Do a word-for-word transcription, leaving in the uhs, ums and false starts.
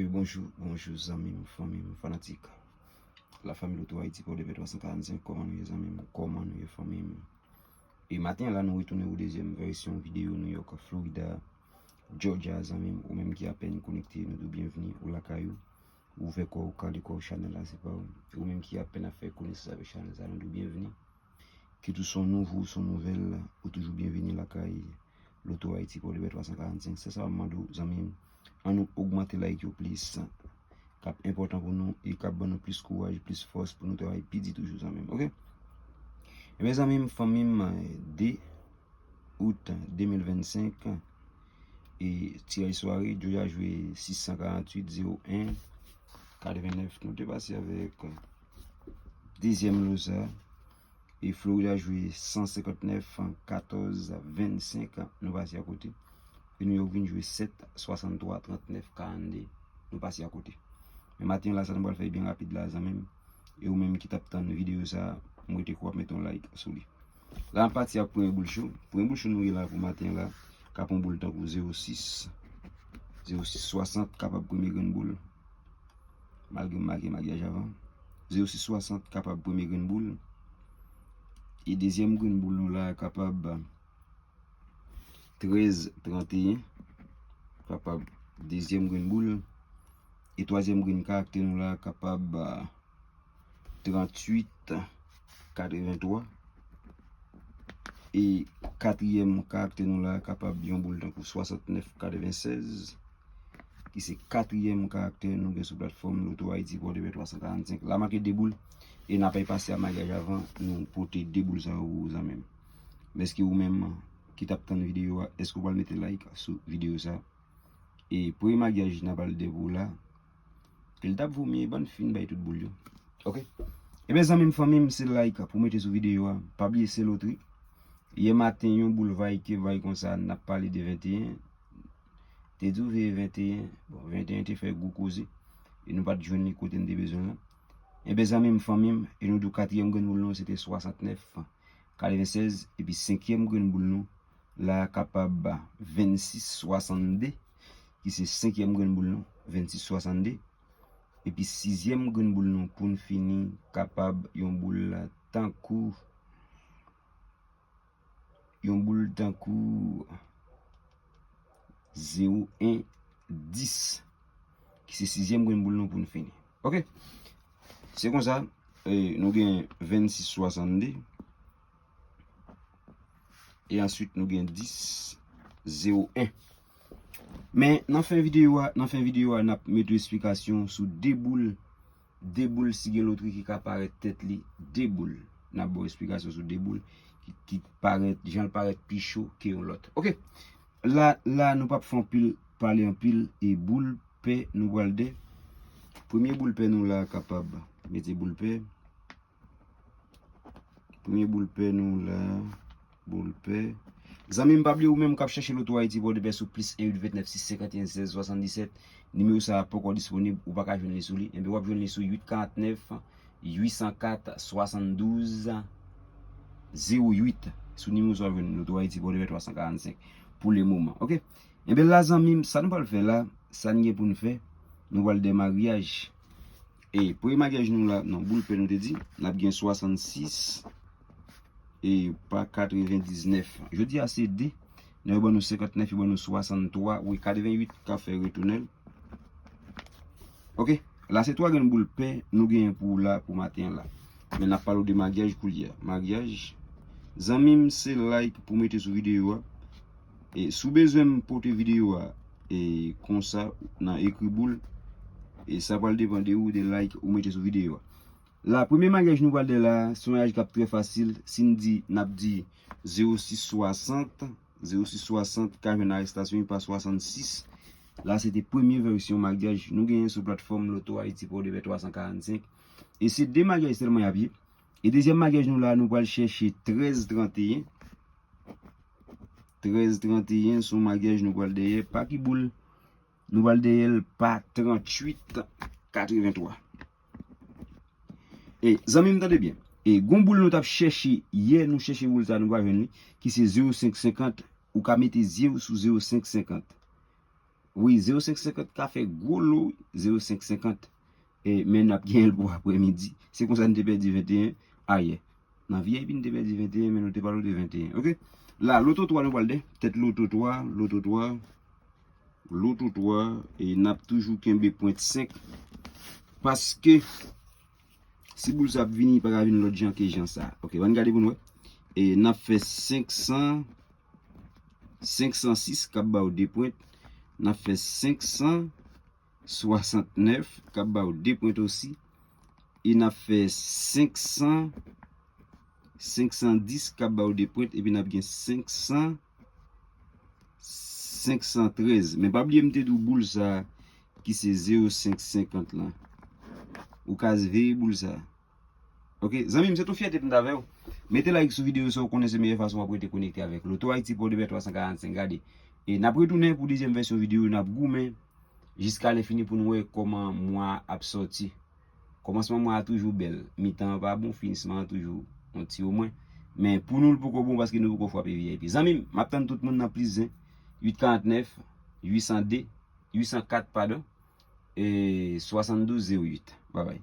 Bonjou, bonjou zanmi m, fanmi m, fanatik. La famille Loto Haïti pou de twa san karannsenk, kòman nou ye zanmi m, kòman nou ye fanmi m? E maten la nou retounen pou dezyèm vèsyon videyo New York, Florida, Georgia, zanmi m, ou menm ki apèn konekte, nou di w byenvini, ou lakay ou, ou ouvè kò w, kale kò w, chanèl la se pa w. Ou menm ki apèn ap fè konesans avèk chanèl sa, nou di w byenvini. Kit ou se yon nouvo, ou se yon nouvèl, ou toujou byenvini lakay Loto Haïti pou de twa san karannsenk. Se sa m mande w, zanmi m. An nou ogmante like yo plis. K ap enpòtan pou nou e k ap ban nou plis kouraj, plis fòs pou nou travay pi di toujou, zanmi m. Oke? Ebyen, zanmi m, fanmi m, de out de mil vennsenk, e tiraj sware, Georgia jwe sis san karanntuit, zewo en, katrevennèf. Nou te pase avèk dezyèm lo sa. E Florida jwe san senkantnèf, katòz, vennsenk, nou pase akote. E New York vin jwe sèt, swasanntwa, trannèf, karannde, nou pase akote. Men maten la, sa nou pral fè byen rapid la, zanmi m. E ou menm ki t ap tann videyo sa, m rete kwè w ap mete yon like sou li. La, n ap pati ak premye boul cho. Premye boul cho nou gen la pou maten la, k ap yon boul tankou zewo sis, zewo sis swasant, kapab premye grenn boul. Malgre m make makyaj avan. Zewo sis swasant kapab premye grenn boul. E dezyèm grenn boul nou la kapab trèz tranteyen. Kapab dezyèm grenn boul. E twazyèm grenn karaktè nou la kapab, ah, tranntuit katreventwa. E katriyèm karaktè nou la kapab yon boul tankou swasantnèf katrevensèz, ki se katriyèm karaktè nou gen sou platfòm Loto Haïti pou de twa san karannsenk. La make de boul, e n ap pase a makyaj avan nou pote de boul sa yo pou ou, zanmi m. Men èske ou menm ki t ap tann videyo a, èske ou pral mete like sou videyo sa? E premye makyaj n ap al de pou ou la, e l t ap vomi, e ban n fin bay tout boul yo. Oke? Ebyen, zanmi m, fanmi m, se like pou mete sou videyo a. Pa bliye se lotri. Yè maten, yon boul vay ke vay konsa, n ap pale de venteyen. Te di w veye venteyen. Bon, venteyen te fè gwo koze. E nou pa t jwenn li kote n te bezwen l lan. Ebyen, zanmi m, fanmi m, e nou di w katriyèm grenn boul nou, se te swasantnèf katrevensèz, epi senkyèm grenn boul nou, la kapab vennsis swasannde, ki se senkyèm grenn boul nou, vennsis swasannde. Epi sizyèm grenn boul nou pou n fini kapab yon boul tankou, yon boul tankou zewo en dis, ki se sizyèm grenn boul nou pou n fini. Oke? Se konsa, e, nou gen vennsis swasannde. E answit nou gen dis zewo en. Men nan fen videyo a, nan fen videyo a, n ap mete esplikasyon sou de boul, de boul si gen lotri ki ka parèt tèt li, de boul. N ap ba w esplikasyon sou de boul ki, ki parèt, jan l parèt pi cho ke yon lòt. Oke. La, la nou p ap fè anpil, pale anpil, e boul pè nou pral de. Premye boul pè nou la kapab mete boul pè. Premye boul pè nou la, boul pè. Zanmi m, pa bliye ou menm k ap chèche Loto Ayiti pou de pè sou plis en uit ventnèf sis senkanteyen sèz swasanndisèt. Nimewo sa a poko disponib, ou pa ka jwenn li sou li. Enben, w ap jwenn li sou uit karantnèf, uit san kat, swasanndouz, zewo uit. Sou nimewo sa w ap jwenn Loto Ayiti pou de pè twa san karannsenk pou le moman. Oke? Enben, la, zanmi m, sa nou pral fè la, sa n gen pou n fè, nou pral de maryaj. E premye maryaj nou la, non, boul pè nou te di, n ap gen swasannsis e pa katrevendiznèf. Jodi a se de, nan yo ban nou senkantnèf, yo ban nou swasanntwa, wi, katrevenuit ka fè retounen l. Oke, la se twa grenn boul pè nou genyen pou ou la, pou maten an la. Men n ap pale w de maryaj koulye a. Maryaj, zanmi m, se like pou mete sou videyo a. E si w bezwen m pote videyo a, e konsa nan ekri boul, e sa pral depann de ou, de like ou mete sou videyo a. La, premye maryaj nou pral de la, se yon maryaj k ap trè fasil. Si n di, n ap di zewo sis swasant, zewo sis swasant ka jwenn arestasyon, li pa swasannsis. La, se te premye vèsyon maryaj nou genyen sou platfòm Loto Ayiti pou de pè twa san karannsenk. E se de maryaj sèlman y ap ye. E dezyèm maryaj nou la, nou pral chèche trèz tranteyen. Trèz tranteyen, se yon maryaj nou pral dèyè pa ki boul? Nou pral dèyè l pa tranntuit katreventwa. E, zanmi m, tande byen. E, gon boul nou t ap chèche yè, nou chèche boul sa, nou pa jwenn li, ki se zewo senk senkant. Ou ka mete zye w sou zewo senk senkant. Wi, zewo senk senkant ka fè gwo lo, zewo senk senkant. E, men n ap genyen l pou aprèmidi. Se konsa n te pèdi venteyen ayè. Nan V I P n te pèdi venteyen, men nou te pa lote venteyen. Oke? La, loto twa nou pral de. Tèt loto twa, loto twa, loto twa, e n ap toujou kenbe pwent senk. Paske si boul sa ap vini, li pa ka vin lòt jan ke jan sa. Oke, ann gade pou n wè. E n ap fè senk san, senk san sis k ap ba w de pwent. N ap fè senk san swasantnèf k ap ba w de pwent osi. E n ap fè senk san, senk san dis k ap ba w de pwent. Epi n ap gen senk san, senk san trèz. Men pa bliye m te di w boul sa ki se zewo senk senkant lan. Ou ka veye boul sa. Oke, zanmi m, se tou fyète pou m t avè w. Mete like sou videyo sa, ou konnen se meyè fason w ap rete konekte avèk Loto Ayiti pou de mil twa san karannsenk. Gade. E n ap retounen pou dezyèm vèsyon videyo, n ap goumen jiska lè fini pou n wè kòman mwa a ap sòti. Kòmansman mwa a toujou bèl, mitan an pa bon, finisman an toujou yon ti omwen. Men pou nou l poko bon paske nou poko frape V I P. Zanmi m, m ap tann tout moun nan plis zen, uit karantnèf, uit san de, uit san kat, padon, e swasanndouz zewo uit. Babay.